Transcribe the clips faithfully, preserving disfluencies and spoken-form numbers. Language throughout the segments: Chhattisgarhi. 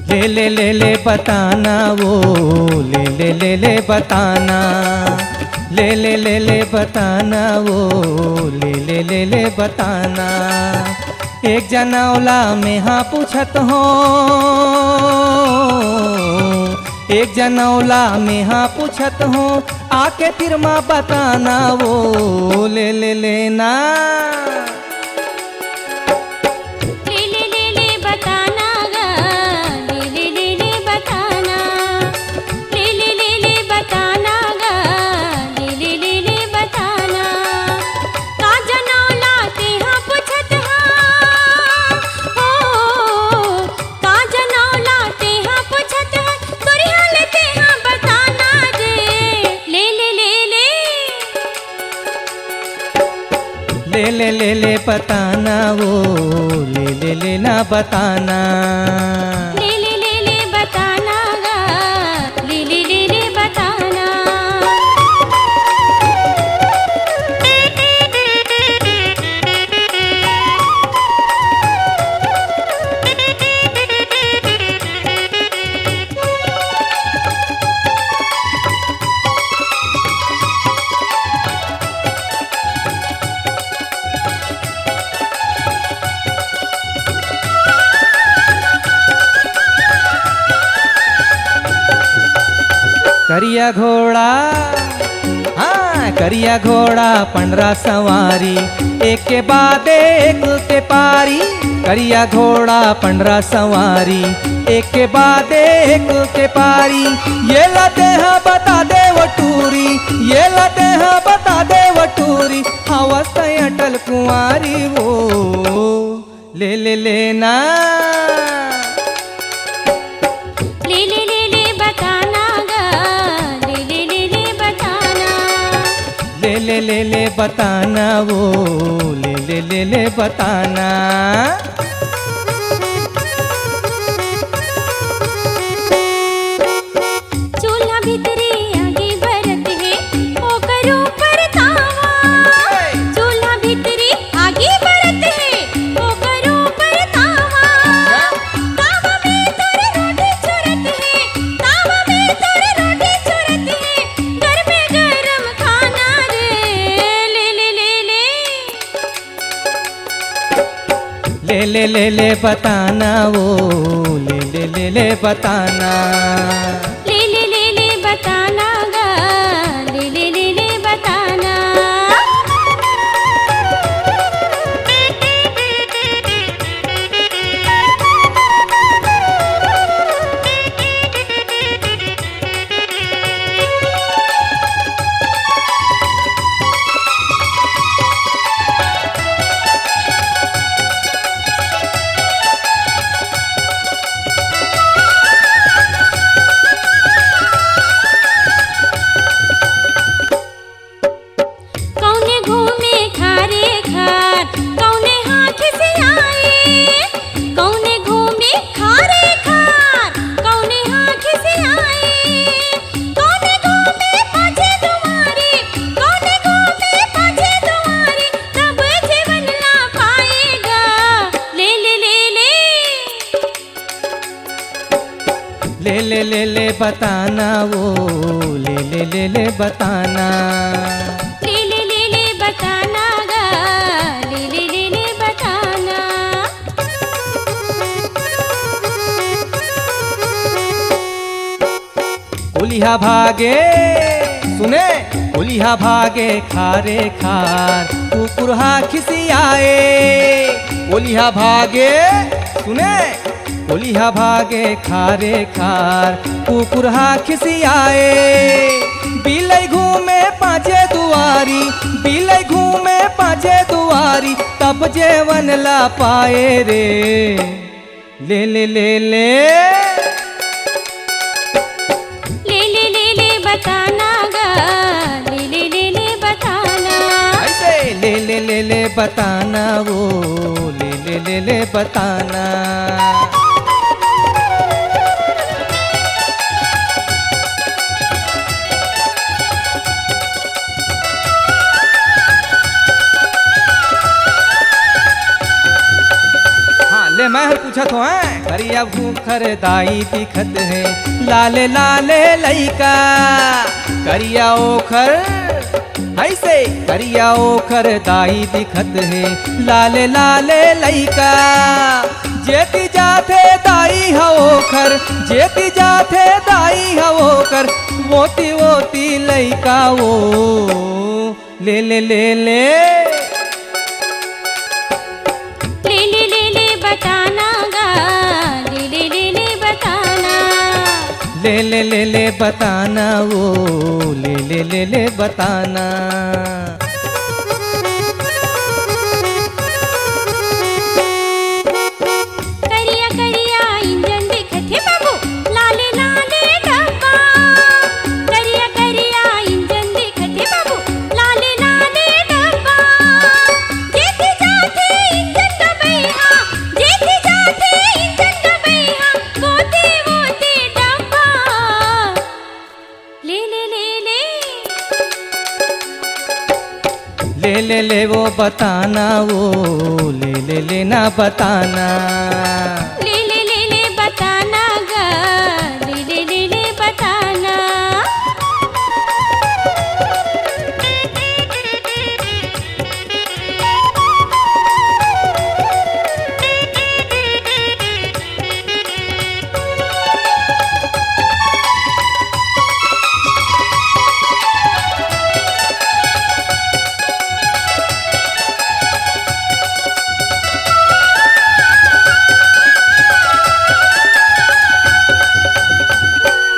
ले ले ले ले बताना वो, ले ले ले ले बताना, ले ले ले ले बताना वो, ले ले ले ले बताना। एक जनौला में हाँ पूछत हो, एक जनौला में हाँ पूछत हो, आके फिर मा बताना वो, ले ले लेना। ले ले ले ले बताना गा, ले ले ले ले बताना, ले ले ले ले बताना गा, ले ले ले ले बताना। का जनौला तेहा पूछत हा, हो, का जनौला तेहा पूछत हा, तोरी हाल तेहा बताना रे, ले ले ले ले। ले ले ले ले बताना वो, ले ले ले ना बताना। ले ले ले ले बताना गा, ले ले ले ले बताना। करिया घोड़ा, हाँ, करिया घोड़ा पंडरा सवारी, एक के बाद एक के पारी। करिया घोड़ा पंडरा सवारी, एक के बाद एक के पारी। ये ला तेहा बता दे वो टूरी, ये ला तेहा बता दे वो टूरी, हवस तैं अटल कुंवारी वो। ले ले लेना। ले ले ले ले बताना गा, ले ले ले ले बताना। ले ले ले ले बताना वो, ले ले ले ले बताना। चूल्हा भीतरी आगी बरत हे, ओकर ऊपर तावा। चूल्हा भीतरी आगी बरत हे, ओकर ऊपर तावा। तावा में तोर रोटी चुरत हे, तावा में तोर रोटी चुरत हे, गरमे गरम खाना रे, ले ले ले ले। ले ले ले ले बताना वो, ले ले ले ले बताना। ले ले ले ले बताना गा, ले ले ले ले बताना। कौने घूमे खारे खार, कौने हाँ खिसियाए। कौने घूमे खारे खार, कौने हाँ खिसियाए। कौने घूमे पाछे दुआरे, कौने घूमे पाछे दुआरे, तब जेवन ला पाएगा। ले ले ले ले। ले ले ले ले बताना वो, ले ले ले ले बताना। ले ले ले ले बताना गा, ले ले ले ले बताना। कोलिहा भागे, सुने, कोलिहा भागे खारे खार, कुकुर हा खिसियाए। कोलिहा भागे, सुने, कोलिहा भागे खारे खार, कुकुर हा खिसियाए। बिलई घूमे पाछे दुआरी, बिलई घूमे पाछे दुआरी, तब जेवन ला पाए रे। ले ले ले ले। ले ले ले ले बताना गा, ले ले ले ले बताना। ऐसे ले ले ले ले बताना वो, ले ले ले ले बताना। ते मैं हर पूछत हों, हैं? करिया भूखर दाई दिखत हे, लाले लाले लइका। करिया ओखर, अइसे करिया ओखर दाई दिखत हे, लाले लाले लइका। जेती जाथे दाई ह ओखर, जेती जाथे दाई ह ओखर, वोती वोती लइका वो। ले ले ले ले। ले ले ले ले बताना गा, ले ले ले ले बताना। ले ले ले ले बताना वो, ले ले ले ले बताना। करिया करिया इंजन दिखत हे बाबू, लाले लाले डब्बा। करिया करिया इंजन दिखत हे बाबू, लाले लाले डब्बा। जेती जाथे इंजन गबई हा, जेती जाथे इंजन गबई हा, वोती वोती डब्बा। ले ले ले ले। ले ले ले वो बताना वो, ले ले ले ना बताना। ले ले ले ले बताना गा, ले ले ले ले बताना।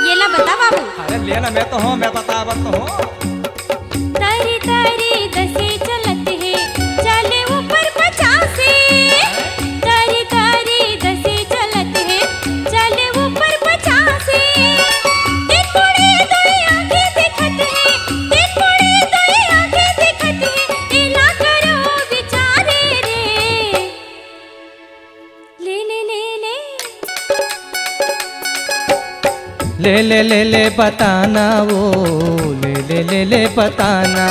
ये ला बता बाबू। अरे ले ना, मैं तो हूँ, मैं बतावत तो हूँ। तरी तरी दसे चलत हे, चले ऊपर पचासे। तरी तरी दसे चलत हे, चले ऊपर पचासे। तीन मुड़ी दुई आँखें दिखत हे, तीन मुड़ी दुई आँखें दिखत हे, एला करो बिचारे रे। ले ले ले ले। ले ले ले ले बताना वो, ले ले ले ले बताना।